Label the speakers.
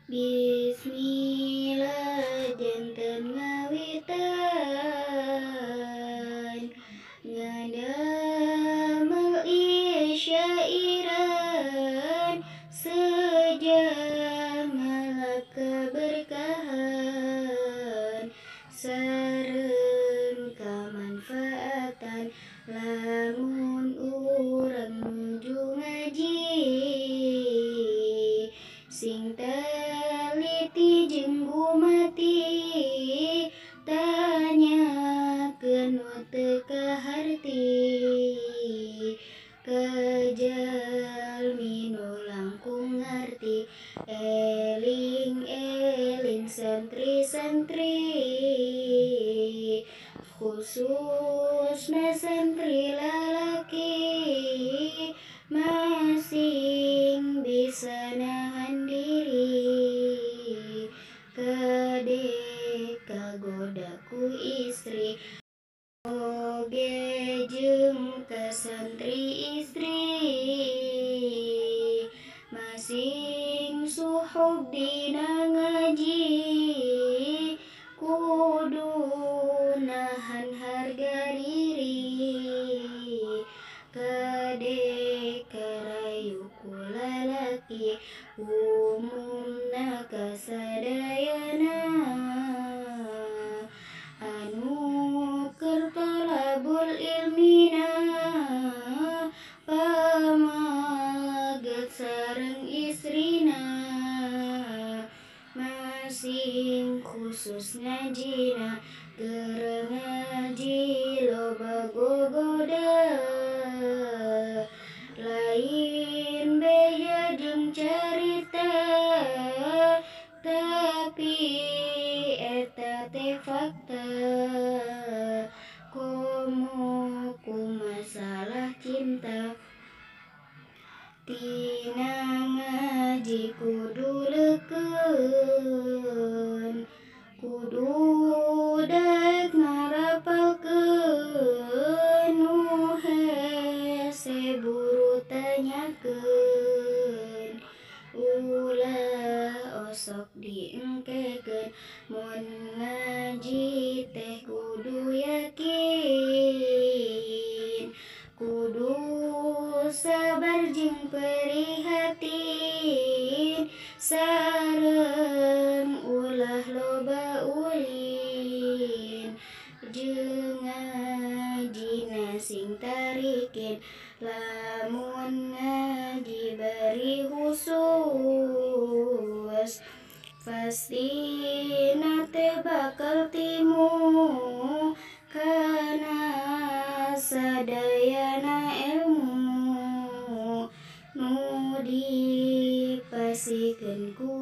Speaker 1: Bismillah janten ngawitan, ngadamel isyairan, sejam ngalap keberkahan, sareng kamanfaatan lamun urang nuju ngaji, sing teliti jeung gumati, tanyakeun nu teu kaharti, ka jalmi nu langkung ngarti, eling-eling santri-santri, khususna santri lalaki, masing bisa nahan diri, kade kagoda ku istri, oge jeung ka santri istri, masing suhub dina ngaji, kudu nahan harga diri, kade karayu ku lalaki, umumna kasadayana, anu keur tolabul ilmina, pamaget sareng istrina, masing khusus ngajina, keur ngaji loba gogoda, lain beja jeung carita, tapi eta teh fakta, komo ku masalah cinta, tina ngaji kudu leukeun, kudu daek ngarapalkeun, nu hese buru tanyakeun, ulah osok diengkekeun, mun ngaji teh kudu yakin, kudu sabar jeung prihatin, sareng ulah loba ulin, jeung ngajina sing tarikin, lamun ngaji bari khusus, pastina teh bakal timu, kana sadayana ilmu, nu dipasikeun ku